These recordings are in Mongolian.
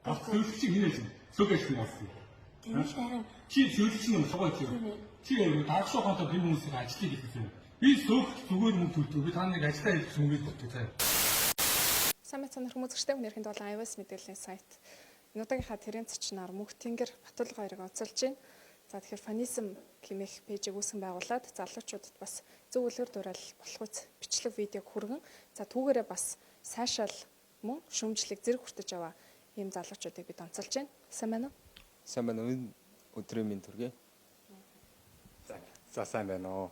Бас сөүлч хин байж. Сөг ажил болсон. Тийм л харин Чи сөүлч юм шогоо чи. Чи дагшуу хонтой би хүмүүсийг ажлыг хэлсэн юм. Би сөөх зүгээр мөнгө төлдөг. Би та нарыг ажиллаа хийх мөнгө төлдөг заяа. Сайн байцгаана хүмүүс үзэгчтэй хүнэрхэнд бол iOS мэдээллийн сайт. Энэ удаагийнхаа тэрийн зочноор Мөнх Тэнгэр Батулга хоёрыг онцолж байна. За тэгэхээр фанизм хэмээх пэйжийг үүсгэн байгуулад залуучуудад бас зөв үлгэр дуурайл болох үз бичлэг видеог хүргэн за түүгээрээ бас сайшаал мөн шүүмжлэг зэрэг хүртэж аваа ийм залуучуудыг бид онцолж байна. Сайн байна уу? Сайн байна уу? Энэ өдрийн мэнд хүргэе. За сайн байна уу.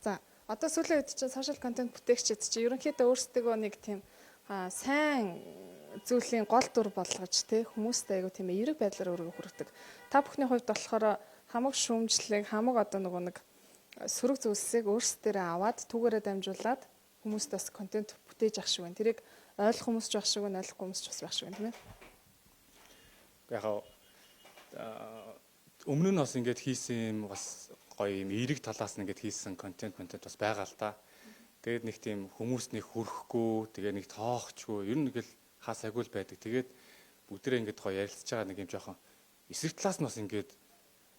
За одоо сүүлийн үед чинь social content бүтээгчид чинь ерөнхийдөө өөрсдөө нэг тийм сайн зүйлийн гол дүр болгож те хүмүүст айгу тийм эерэг байдлаар өөрийгөө хүргэдэг. Та бүхний хувьд болохоор хамаг шүүмжлэг, хамаг одоо нөгөө нэг сөрөг зүйлсийг өөрсдөө аваад түүгээрээ дамжуулаад хүмүүст бас контент бүтээж ах шиг байна. Тэрийг ойлгох хүмүүс ч байх шиг байна, ойлгохгүй хүмүүс ч бас байх шиг байна, тийм ээ. Яг өмнө нь бас ингээд хийсэн юм бас гоё юм эерэг талаас нь ингээд хийсэн контент контент бас байгаа л та. Тэгээд нэг тийм хүмүүс нэг хүрхгүй, тэгээ нэг тоохчгүй, ер нь нэг л хаа сайгүй л байдаг. Тэгээд бүгдээрээ ингээд гоё ярилцж байгаа нэг юм жоохон эсрэг талаас нь бас ингээд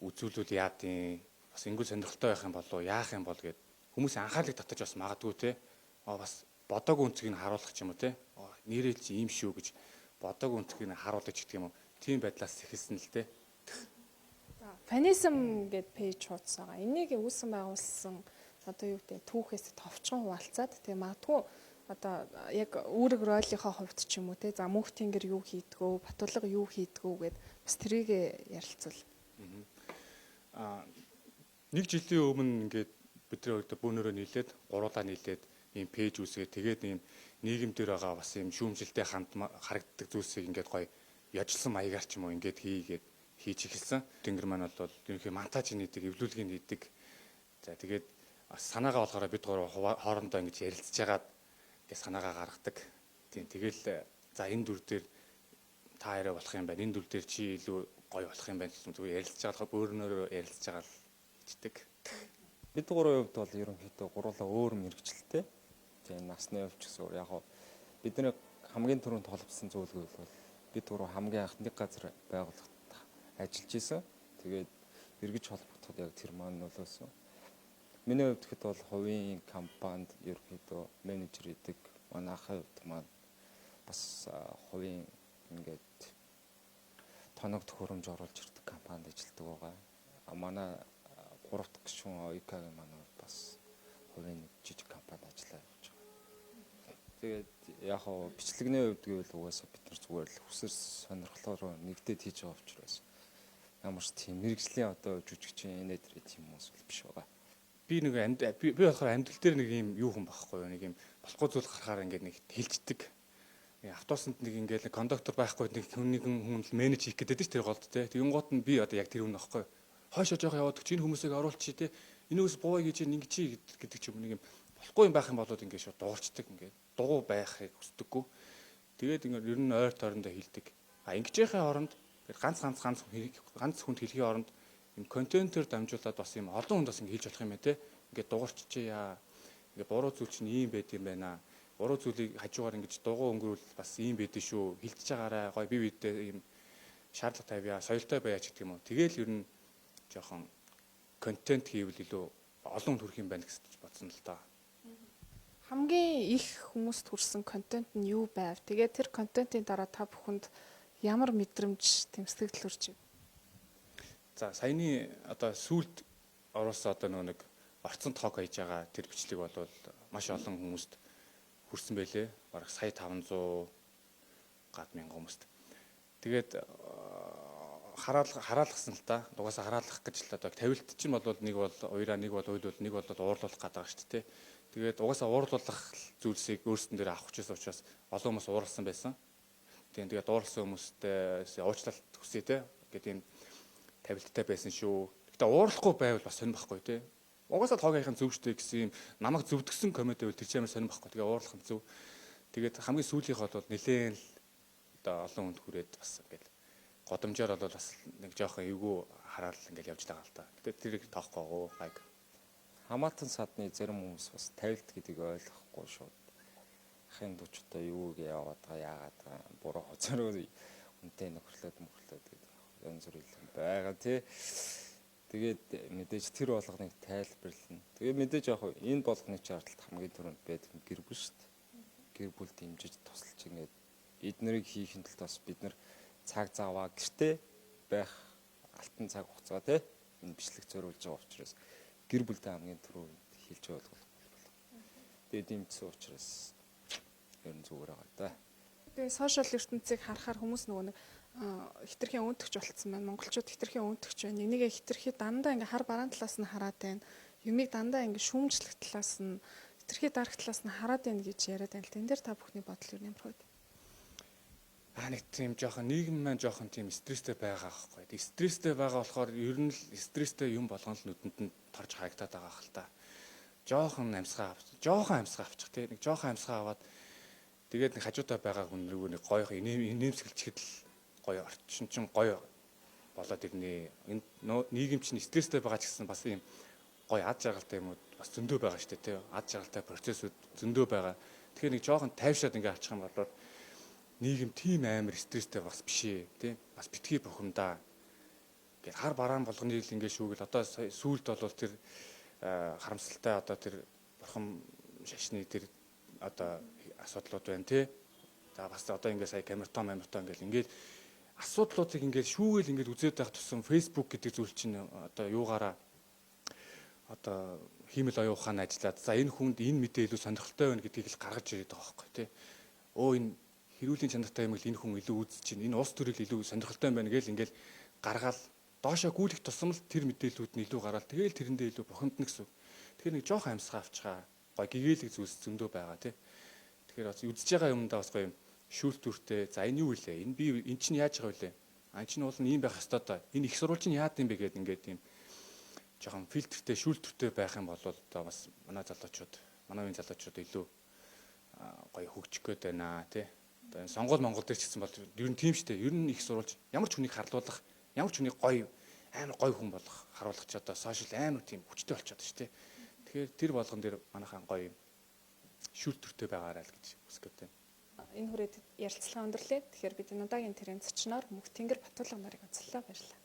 үзүүлвэл яадын бас ингүүл сонирхолтой байх юм болов яах юм бол гэд хүмүүсийн анхаарлыг татаж бас магадгүй те. А бас бодоогүй өнцгийг нь харуулах ч юм уу те. Нэрэл чи ийм шүү гэж бодоогүй өнцгийг нь харуулж гэдэг юм уу. Тийм байдлаас эхэлсэн л те. За фанизм гэд пэйж хуудас байгаа. Энийг үүсгэн байгуулсан одоо юу гэдэг түүхээс товчхон хуваалцаад тэгээ магадгүй одоо яг үүрэг ролийнхоо хувьд ч юм уу те за Мөнх Тэнгэр юу хийдгөө, Батулга юу хийдгөө гэд бас тэрийг ярилцвал. А нэг жилийн өмнө ингээд бидний хувьд бөөнөрөө нийлээд гуруулаа нийлээд ийм пэйж үүсгээд тэгээд ийм нийгэм дээр байгаа бас ийм шүүмжлэлтэй харагддаг зүйлсийг ингээд гоё яжилсан маягаар ч юм уу ингээд хийгээд хийж эхэлсэн. Тэнгэр маань бол ерөнхий монтаж нийдэг, эвлүүлгийн нийдэг. За тэгээд бас санаагаа болохоор бид гурав хоорондоо ингэж ярилцж байгаад ингээд санаагаа гаргадаг. Тийм тэгэл за энэ дүр дээр та яриа болох юм байна. Энэ дүр дээр чи илүү гоё болох юм байна гэсэн зүгээр ярилцж байгаа болохоор бөөрнөрөө ярилцж байгаа л хичдэг. Бид гурвын хувьд бол ерөнхийдөө гурлаа өөр мэрэгчлээ. Тэгээ насны хувьд ч гэсэн өөр. Яг гоо бидний хамгийн түрүүнд холбосон зүйл гэвэл бол бид гурав хамгийн анх нэг газар байгууллагт ажиллаж исэн. Тэгээд эргэж холбогдоход яг тэр маань нөлөөсөн. Миний хувьд гэхэд бол хувийн компанид ерөнхийдөө менежер идэг. Манай ахын хувьд маань бас хувийн ингээд тоног төхөөрөмж оруулж ирдэг компанид ажилладаг байгаа. А манай гурав дахь гишүүн ОИК-гийн манай бас хувийн нэг жижиг компанид ажиллаа явж байгаа. Тэгээд яг хоо бичлэгний хувьд гэвэл угаасаа бид нар зүгээр л хүсэл сонирхлоор нэгдээд хийж байгаа учраас ямар ч тийм мэрэгжлийн одоо жүжигчин энэ тэр тийм хүмүүс бол биш байгаа. Би нэг амьд би болохоор амьдрал дээр нэг юм юу хүн байхгүй юу? Нэг юм болохгүй зүйл гарахаар ингээд нэг хилждэг. Нэг автобусанд нэг ингээд кондуктор байхгүй нэг хүн нэгэн хүн л менеж хийх гэдэг тэр голд те. Тэгэн гот нь би одоо яг тэр хүн байхгүй. Хойшоо жоох яваад чи энэ хүмүүсийг оруулчих те. Энэ хүмүүс бууя гэж ингэ чи гэдэг ч юм нэг юм болохгүй юм байх юм болоод ингээд шууд дуурчдаг ингээд дугуй байхыг хүсдэггүй. Тэгээд ингээд ер нь ойр тойрондоо хилдэг. А ингэжийнхээ оронд ганц ганц ганц ганц хүнд хэлхийн оронд юм контентээр дамжуулаад бас юм олон хүнд бас ингэ хэлж болох юм байна те. Ингээд дуурччихъя. Ингээд буруу зүйл чинь ийм байд юм байна. Буруу зүйлийг хажуугаар ингэж дугуй өнгөрүүл бас ийм байдэн шүү. Хилдэж байгаарай. Гой би бидээ ийм шаардлага тавья, соёлтой байя ч гэдэг юм уу. Тэгээл ер нь жоохон контент хийвэл илүү олон хүнд хүрэх юм байна гэж бодсон л доо. Хамгийн их хүмүүст хүрсэн контент нь юу байв? Тэгээ тэр контентын дараа та бүхэнд ямар мэдрэмж тэмцэгдэл төрж ив? За саяны одоо сүүлд оруулсан одоо нөгөө нэг орцсон тоог хийж байгаа тэр бичлэг бол маш олон хүмүүст хүрсэн байлээ. Бараг сая 500 гад мянган хүмүүст. Тэгээд хараалгасан л та. Угаасаа хараалгах гэж л одоо тавилт чинь бол нэг бол уяраа, нэг бол уйлуул, нэг бол уурлуулах гэдэг шүү дээ. Тэгээд угаасаа уурлуулах зүйлсийг өөрсдөн дээр авах хүчээс учраас олон хүмүүс уурласан байсан. Тэгээд уурласан хүмүүстэй уучлалт хүсье те. Ингээд ийм тавилттай байсан шүү. Гэтэ уурлахгүй байвал бас сонир байхгүй те. Угаасаа тоог яхын зөв штэ гэсэн юм намайг зөвдгсөн коммент байвал тэр чинь амар сонир байхгүй. Тэгээ уурлах нь зөв. Тэгээд хамгийн сүүлийнх бол нэлээн л одоо олон хүнд хүрээд бас ингээд годомжоор бол бас нэг жоохон эвгүй хараал ингээд явж байгаа л та. Гэтэ тэрийг тоохгүй гоо гайг. Хамаатан садны зарим хүмүүс бас тавилт гэдгийг ойлгохгүй шууд Ахын дүүчтэй юу гээ яваад байгаа яагаад байгаа буруу хоцороо үнтэй нөхөрлөөд мөхөрлөөд гэдэг янз бүрийн юм байгаа тий. Тэгээд мэдээж тэр болгоныг тайлбарлана. Тэгээд мэдээж яг энэ болгоны чартлалт хамгийн түрүүнд байдаг гэр бүл шүү дээ. Гэр бүл дэмжиж тусалж ингээд эднэрийг хийхин тулд бас бид нар цаг заваа гэртээ байх алтан цаг хугацаа тий энэ бичлэг зориулж байгаа учраас гэр бүлдээ хамгийн түрүүнд хэлж ойлгох бол. Тэгээд дэмжсэн учраас ер нь зүгээр байгаа да. Тэгээ сошиал ертөнцийг харахаар хүмүүс нөгөө нэг хитрхийн өнтөгч болцсон байна. Монголчууд хитрхийн өнтөгч байна. Энийгээ хитрхи дандаа ингээ хар бараан талаас нь хараад байна. Юмыг дандаа ингээ шүүмжлэх талаас нь хитрхи дарах талаас нь хараад байна гэж яриад байна л. Энэ дээр та бүхний бодол юу ямар вэ? Нэг тийм жоохон нийгэм маань жоохон тийм стресстэй байгаа байхгүй. Тэг стресстэй байгаа болохоор ер нь л стресстэй юм болгон л нүдэнд нь торж харагдаад байгаа хэл та. Жоохон амьсгаа авч, жоохон амьсгаа авчих тий. Нэг жоохон амьсгаа аваад тэгээд нэг хажуудаа байгаа хүн рүү нэг гоё инээмсэглэчихэд л гоё орчин чинь гоё болоод ирнэ. Энэ нийгэм чинь стресстэй байгаа ч гэсэн бас ийм гоё ад жаргалтай юмуд бас зөндөө байгаа шүү дээ тий. Ад жаргалтай процессууд зөндөө байгаа. Тэгэхээр нэг жоохон тайвшаад ингээ авчих юм бол нийгэм тийм амар стресстэй бас биш ээ тий. Бас битгий бухимдаа. Ингээд хар бараан болгоныг л ингээ шүүгэл одоо сүүлд бол тэр харамсалтай одоо тэр бурхан шашны тэр одоо асуудлууд байна тий. За бас одоо ингээ сая камертон мамертон ингээл ингээд асуудлуудыг ингээд шүүгээл ингээд үзээд байх тусам Facebook гэдэг зүйл чинь одоо юугаараа одоо хиймэл оюун ухаан ажиллаад за энэ хүнд энэ мэдээ илүү сонирхолтой байна гэдгийг л гаргаж ирээд байгаа байхгүй тий. Өө энэ хэрүүлийн чанартай юм л энэ хүн илүү үзэж чинь энэ улс төрийг илүү сонирхолтой юм байна гэл ингээл гаргаал доошоо гүйлэх тусам л тэр мэдээллүүд нь илүү гараал тэгэл тэрэндээ илүү бухимдна гэсэн. Тэгэхээр нэг жоохон амьсгаа авчгаа гой гэгээлэг зүйлс зөндөө байгаа тий. Тэгэхээр бас үзэж байгаа юмдаа бас гоё юм шүүлтүүртэй за энэ юу вэ? Энэ би эн чинь яаж байгаа вэ? А эн чинь уул нь ийм байх ёстой доо. Энэ их сурвалж нь яад юм бэ гэд ингээд ийм жоохон фильтртэй шүүлтүүртэй байх юм бол одоо бас манай залуучууд манай үеийн залуучууд илүү гоё хөгжих гээд байна тий. Одоо энэ сонгуул Монгол дээр ч гэсэн бол ер нь тийм штэ. Ер нь их сурвалж ямар ч хүнийг харлуулах, ямар ч хүнийг гоё амар гоё хүн болох харуулах ч одоо сошиал амар тийм хүчтэй болчиход штэ. Тэгэхээр тэр болгон дээр манайхан гоё шүүлтүүртэй байгаарай л гэж хүсэх гээд байна. Энэ хүрээд ярилцлага өндөрлөө. Тэгэхээр бид энэ удаагийн тренд зочноор Мөнх Тэнгэр Батулга нарыг онцлоо. Баярлалаа.